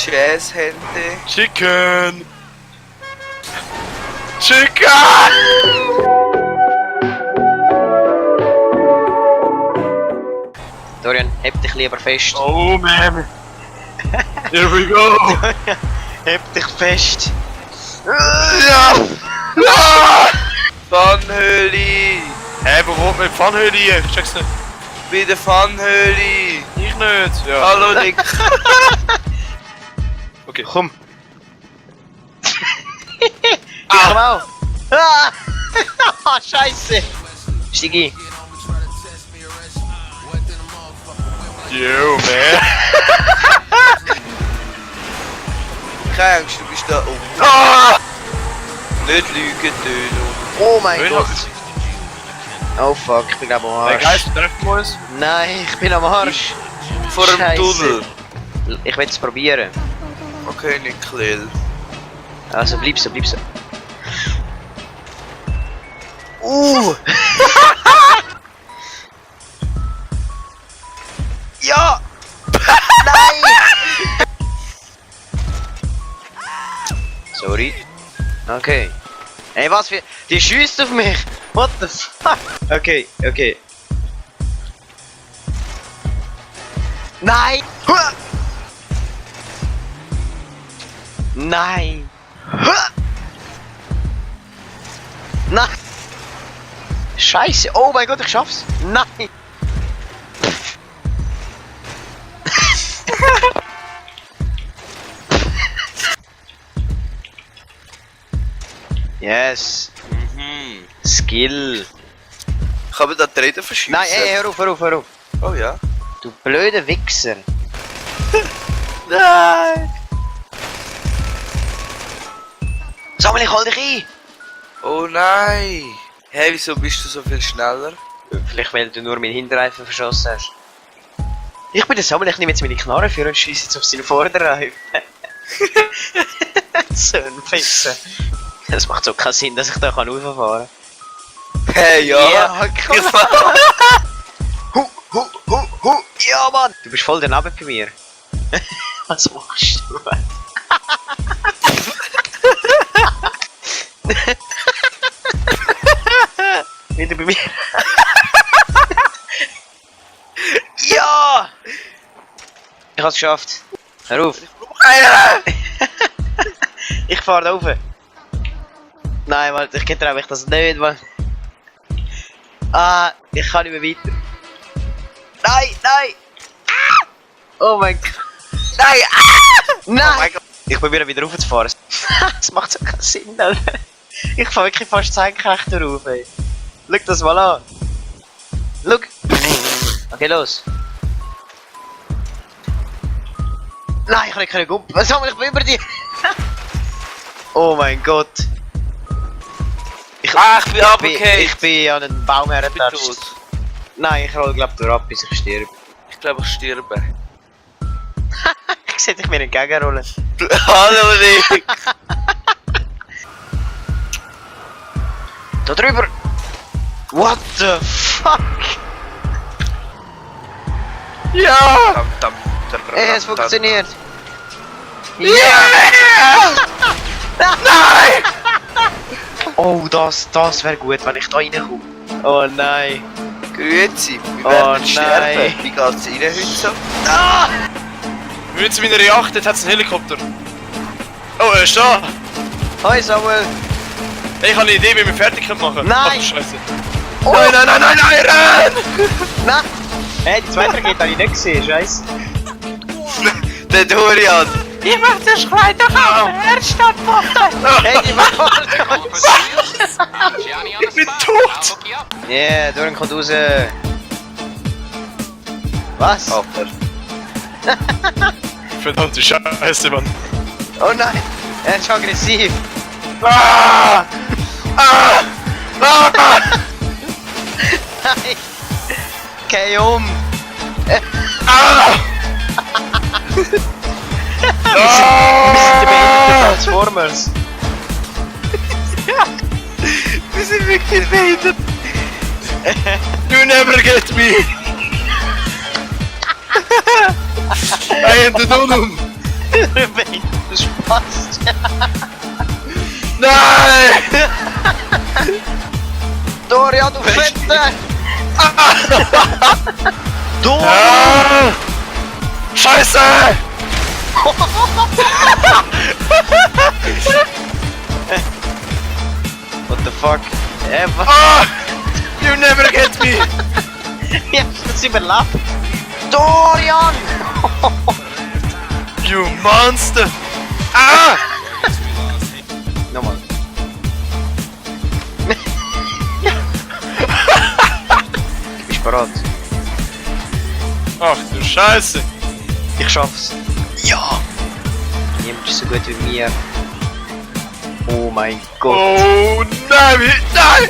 Jazzhände. Chicken! Chicken! Dorian, heb dich lieber fest. Oh man! Here we go! Heb dich fest. Ja! Ja! Pfannhöhle. Hä, wo wohnt mit Pfannhöhle hier? Ich check's nicht. Bei der Pfannhöhle. Ich nicht. Ja. Hallo Nick. Okay. Komm. Ich komm auch. Ah! Scheiße. Steig ein. Yo, man! Keine Angst, du bist da oben. Ah! Nicht lügen, Töno. Oh mein Wen Gott. hat's? Oh fuck, ich bin am Hey Arsch. guys, treffen wir uns? Nein, ich bin am Arsch. Vor dem Scheisse. Tunnel. Ich will es probieren. Okay, Nick Lil. Also bleib so, bleib so. Ja! Nein! Sorry. Okay. Ey, was für... Die schießt auf mich! What the fuck? Okay, okay. Nein! Huah! Nein! Huah! Nein! Scheiße! Oh mein Gott, ich schaff's! Nein! Yes! Mhm. Skill! Ich habe da die Räder verschießen. Nein, ey, hör auf, hör auf, hör auf! Oh ja. Du blöder Wichser! Nein. Sammel, ich hol dich ein! Oh nein. Hey, wieso bist du so viel schneller? Vielleicht weil du nur meinen Hinterreifen verschossen hast. Ich bin der Sammel, ich nehme jetzt meine Knarre für und schieße jetzt auf seinen Vorderreifen. So ein Wichser! Das macht so keinen Sinn, dass ich da rauffahren kann. Hey, ja. Ja, komm! Ja, Mann! Du bist voll daneben bei mir. Was machst du? Wieder bei mir. Ja! Ich hab's geschafft. Hör auf. Ich fahr da rauf. Nein, warte, ich getraue mich das nicht, Mann. Ah, ich kann nicht mehr weiter. Nein, nein! Ah! Oh mein Gott! Nein! Ah! Nein! Oh mein Gott. Ich probiere wieder raufzufahren. Das macht so keinen Sinn, Alter. Ich fahr wirklich fast senkrecht rauf, ey. Schau das mal an. Schau! Okay, los. Nein, ich kann nicht gumpen. Was haben wir? Ich bin über dir! Oh mein Gott! Ich bin runtergefallen. Ich bin an einen Baum Ich bin hergetatscht. tot. Nein, ich roll glaub durch ab, bis ich sterbe. Ich glaube, ich sterbe. Ich seh dich mir entgegenrollen. Hallo Nick. Da drüber! What the fuck? Ja! Dam, dam, dam, dam, Es dam, funktioniert! Yeah! Nein! Oh, das wäre gut, wenn ich da reinkomme. Oh nein! Grüezi, wir Oh werden sterben. nein. Wie geht's Ihnen heute so? Ah! Wir sind zu meiner Yacht, jetzt hat's einen Helikopter. Oh, er ist da! Hi Samuel! Ich habe eine Idee, wie wir fertig machen können. Nein. Ach du Scheiße. Oh. Nein, nein, nein, nein, nein, renn! Nein! Hey, die zweite Rakete habe ich nicht gesehen, scheiße. Der Dorian. Ich möchte das Kleid doch auf den Ernst antworten. Hey, die war Ich bin tot! Yeah, Dorian kommt raus. Was? Aber. Verdammte Scheiße, Mann. Oh nein! Er ist aggressiv! Ah! Ah! Ah! Nein! Geh um! Ah! Wir sind die behinderte Transformers! Wir sind wirklich behindert. You never get me! I am the Donum! Was? Nein! Dorian, du Fette! Dorian! Ah! Scheiße! What the fuck? Was? Ah! You never get me! Ja, das überlebt! Dorian! You monster! Ah! Nochmal. Bist du bereit? Ach du Scheiße! Ich schaff's. Ja! Niemand ist so gut wie mir. Oh mein Gott. Oh nein! Nein!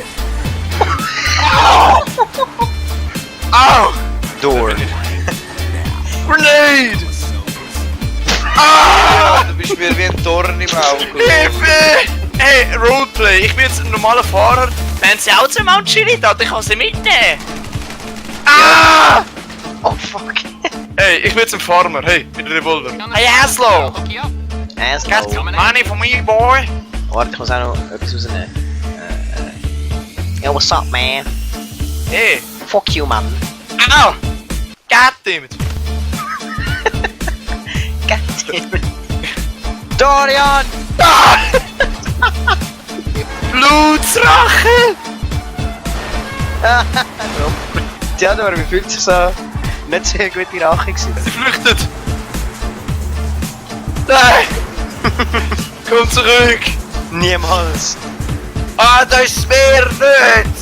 Au! Au! Door. Grenade! Ah! Du bist mir wie ein Dorn im Auge. Hilfe! Hey, Roleplay, ich bin jetzt ein normaler Fahrer. Wenn sie auch zum Mount Chili da, dann kann sie mitnehmen. Ah! Oh fuck. Hey, ich bin jetzt ein Farmer, hey, mit dem Revolver. Hey, Aslo! Got some money for me, boy? Warte, ich muss auch noch etwas rausnehmen. Yo, what's up, man? Hey! Fuck you, man. Au! Goddammit! Goddammit. Dorian! Ah! Blutsrache! Ja, aber wie fühlt sich so? Nicht sehr gute Rache gewesen. Sie flüchtet! Nein! Komm zurück! Niemals. Ah, das ist mir nicht!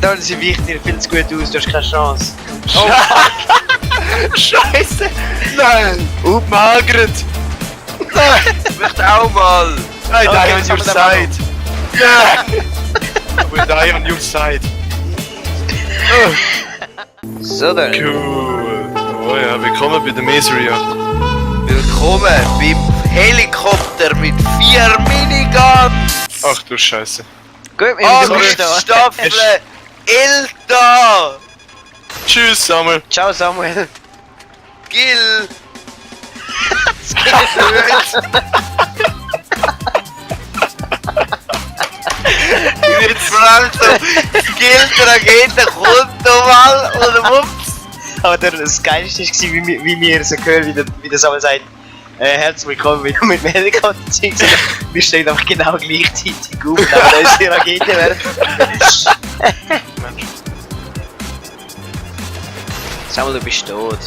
Da sie weicht dir viel zu gut aus, du hast keine Chance. Oh fuck! Scheiße! Nein! Magret! Nein! Ich möchte auch mal! I die Okay, on was your haben wir da side! Yeah! I will die on your side! Oh, So dann. cool! Oh ja, willkommen bei der Misery Yacht. Willkommen beim Helikopter mit 4 Miniguns! Ach du Scheiße. Gut, wir Ah, sind sorry. da. Staffel Elda! Tschüss, Samuel! Ciao Samuel. Gil! Jetzt vor allem so, Gil, die Rakete kommt nochmal und wups! Aber das Geilste war, wie wir so hören, wie der Samuel sagt, herzlich willkommen wieder mit dem Helikopter. Wir stehen einfach genau gleichzeitig auf, aber da ist die Rakete während. Samuel, du bist tot.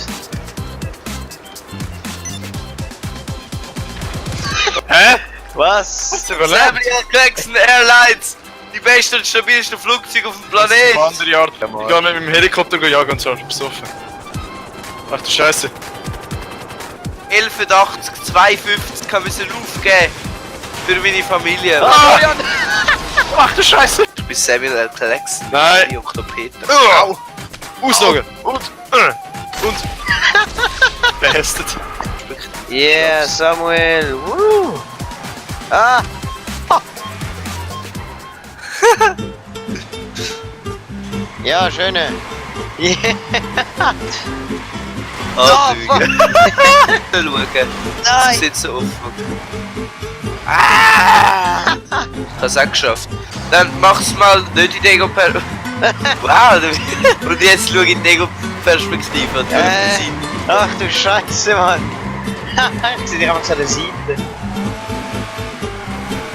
Hä? Was? Hast du überlebt? Samuel Jackson Airlines! Die besten und stabilsten Flugzeuge auf dem Planeten! Andere Art. Ich gehe mit dem Helikopter jagen und so, besoffen. Ach du Scheiße. 11,80, 2,50 kann müssen aufgeben. Für meine Familie. Ah! Ach du Scheiße. Du bist Samuel L. Jackson. Nein. Dr. Peter. Au! Ausloggen! Und! Blasted. Yeah, Samuel. Woo. Ah! Ja, schöne. Yeah. Ah, fuck. Schauen. Nein. Sie sitzen offen. Ah! Ich hab's auch geschafft. Dann mach's mal nicht in die Ego-Perspektive. Wow! Und jetzt schau in die Ego-Perspektive und Ach du Scheiße, Mann. Ich sehe dich einfach so an der Seite.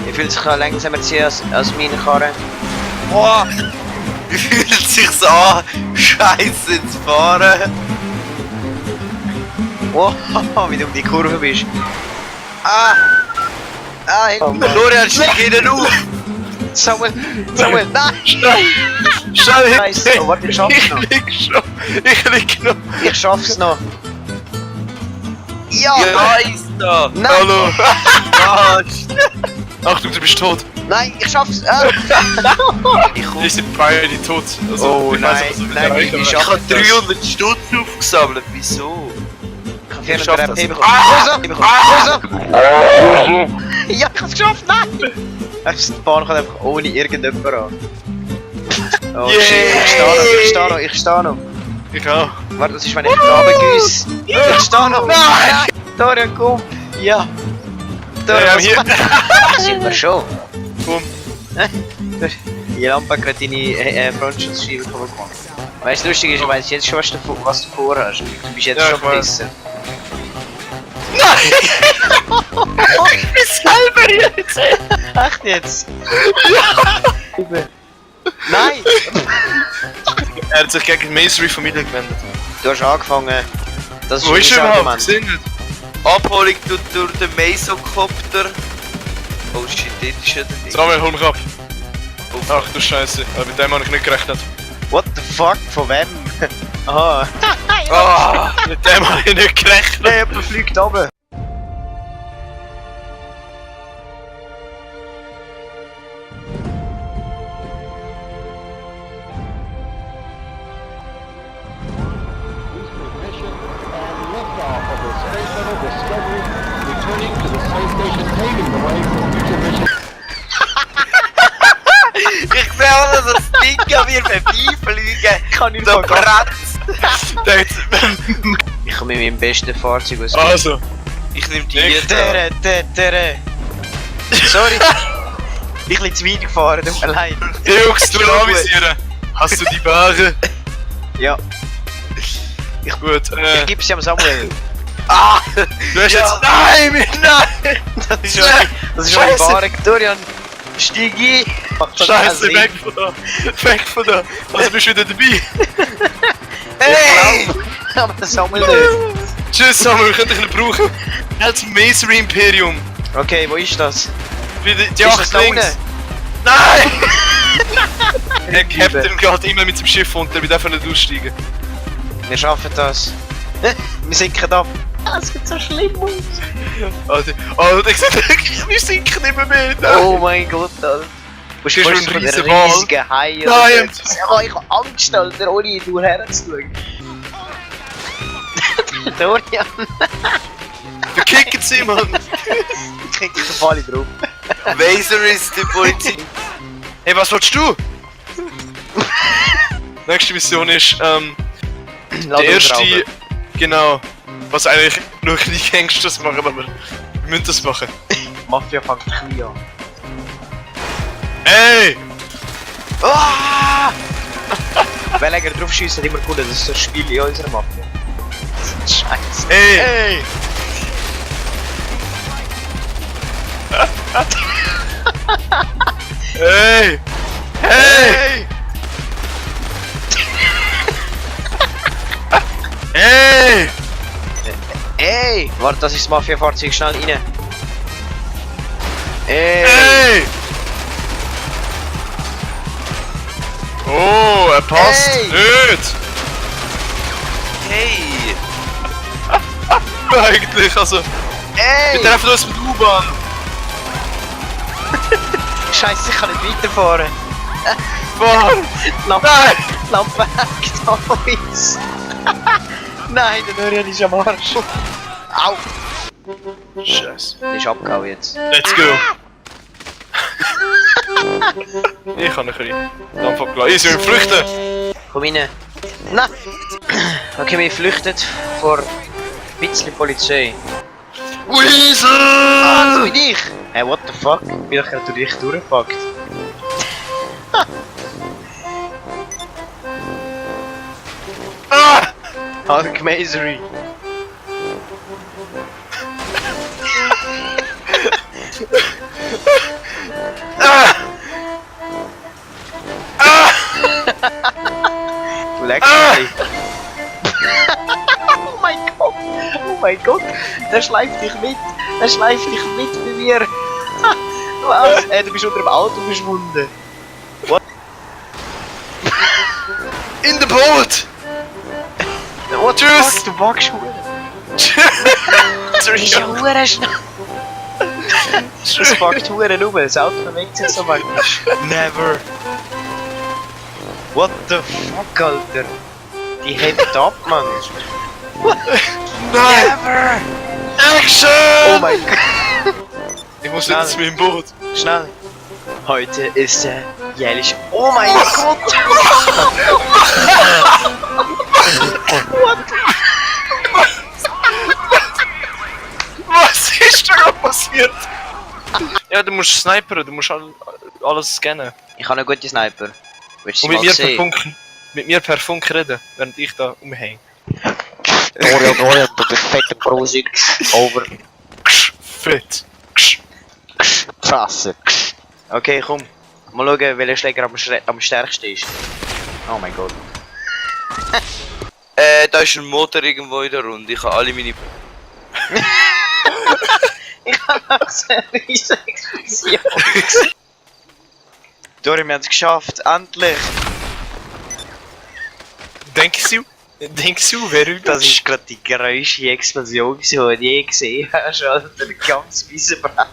Ich fühle sich langsamer ziehen als meine Karre. Boah! Wie fühlt sich's an, Scheiße zu fahren? Wow, wie du um die Kurve bist. Ah! Ah, hinten. Florian, steig hinten auf! Samuel! Samuel, nein! Schnell Scheiße, oh, warte, ich schaff's noch. lieg schon. Ich lieg noch. Ich schaff's noch. Ja! Ja, ist da! Nein! Hallo. Fast! Achtung, du bist tot. Nein, ich schaff's! Ah. Ich komm. Die sind beide tot. Also, Oh, ich weiss nein, nicht, was nein, erreicht, ich aber- Ich hab 300 Stutz aufgesammelt, wieso? Ich Ich hab schaff 400 das. RP bekommen. Wo Ja, ich hab's geschafft! Nein! Die Bahn kommt einfach ohne irgendjemand an. Oh Yay! shit, ich steh noch. Ich auch. Warte, das ist, wenn ich da begrüße. Ich stehe noch. Nein! Dorian, komm. Ja. Dorian, Hier. was sind wir schon? Komm. Die Lampe hat gerade deine Frontschutzscheibe bekommen. Weißt du, lustig ist, ich weiss jetzt schon, was du vorhast. Du bist jetzt Ja, schon ich weiß. besser. Ich bin selber jetzt! Echt jetzt? Ja! Nein! Er hat sich gegen die Mastery-Familie gewendet. Du hast angefangen. Das Wo ist mein er überhaupt? Argument. Gesehen nicht? Abholung durch den Mesocopter. Oh shit, dort ist er nicht. Samuel, hol mich ab. Ach du Scheiße, mit dem habe ich nicht gerechnet. What the fuck? Von wem? Aha. Ah, Mit dem habe ich nicht gerechnet. Hey, jemand fliegt runter. Ignition and liftoff of the Space Shuttle Discovery, returning to the space station, paving the way for future missions. ich sehe auch noch so das Ding an mir vorbeifliegen. Kann ich So noch gar Bratz. Ich komme mit meinem besten Fahrzeug aus. Also, Ich nehme die hier. Tere. Sorry. Ich bin zu weit gefahren, tut mir leid. Jungs, du avisieren. Hast du die Ware? Ja, Gut, ich gebe sie am Samuel. Ah! du hast Ja. jetzt... Nein, nein! Das ist schon ein Scheiße. Fahren. Dorian, steig ein. Macht doch Scheiße, keinen weg Sinn. von da! Weg von da! Also bist du wieder dabei? Hey! Aber der Samuel nicht. Tschüss Samuel, wir können dich nicht brauchen. Als Mastery Imperium. Okay, wo ist das? Wie die Ist das 8 da links. unten? Nein! Der Captain geht immer mit dem Schiff unter, der wird einfach nicht aussteigen. Wir schaffen das. Wir sinken ab. Das sieht so schlimm aus. Also, oh, ich sag, wir sinken nicht mehr mit. Oh mein Gott, Alter. Du bist Das ist fast ein von der riesen Wal. riesigen Hai. Nein. Ja, ich hab Angst, Alter, ohne in die herzuschauen. Dorian, Wir kicken sie, Mann. ich krieg den Fall drauf. Weiser ist die Polizei. Hey, was willst du? Nächste Mission ist, der erste, genau, was eigentlich nur kleine Gangsters machen, aber wir müssen das machen. Mafia fängt klein an. Ey! Ah! Wenn länger drauf schiessen, immer gut, das ist so ein Spiel in unserer Mafia. Scheiße. Ey! Hey! Hey! Hey! Ey! Warte, das ist das Mafia-Fahrzeug, schnell rein. Ey! Hey! Oh, er passt Hey! nicht! Hey! Eigentlich, also, wir Ey! treffen uns mit U-Bahn. Scheiße, ich kann nicht weiterfahren. Fahr! Lampe, Nein! Lampe hängt an uns. Nein, der Dorian ist am Arsch. Au! Scheiße. Der ist abgehauen jetzt. Let's go! Ich kann nicht rein. Dann von klar. Easy, wir flüchten! Komm rein. Nein! Okay, wir flüchten vor ein bisschen Polizei. Ah, das Weasel! bin ich! Hey, what the fuck? Bin ich gerade durch dich durchgepackt. Ah! Hulk Masery. Ah! Ah! Du leckst mich. Oh mein Gott! Oh mein Gott! Der schleift dich mit! Der schleift dich mit bei mir! Was? Du bist unter dem Auto verschwunden. In the boat! What the Tschüss. fuck? Du wachst hure. Ist ja hure schnell. Das fuckt hure rum. Das Auto bewegt sich so weit. Never. What the fuck, Alter? Die hebt ab, Mann. Nein! Never! Action! Oh mein Gott. Ich muss Schnell. jetzt mit dem Boot. Schnell. Heute ist der jährliche. Oh mein Gott! Was ist da gerade passiert? Ja, du musst snipern, du musst alles scannen. Ich habe einen guten Sniper. Willst du Und sie mal sehen? mit mir per Funk reden, während ich da umhänge. Dorian, du bist fett im Prosig. Over. Fett. Fresse. Okay, komm. Mal schauen, welcher Schläger am stärksten ist. Oh mein Gott. Da ist ein Motor irgendwo in der Runde. Ich habe alle meine... Ich habe noch so eine riesige Explosion. Dorian, wir haben es geschafft. Endlich. Denkst du, wer Das ist gerade die grösste Explosion, die ich je gesehen habe. Schon der ganze Wiesenbrand.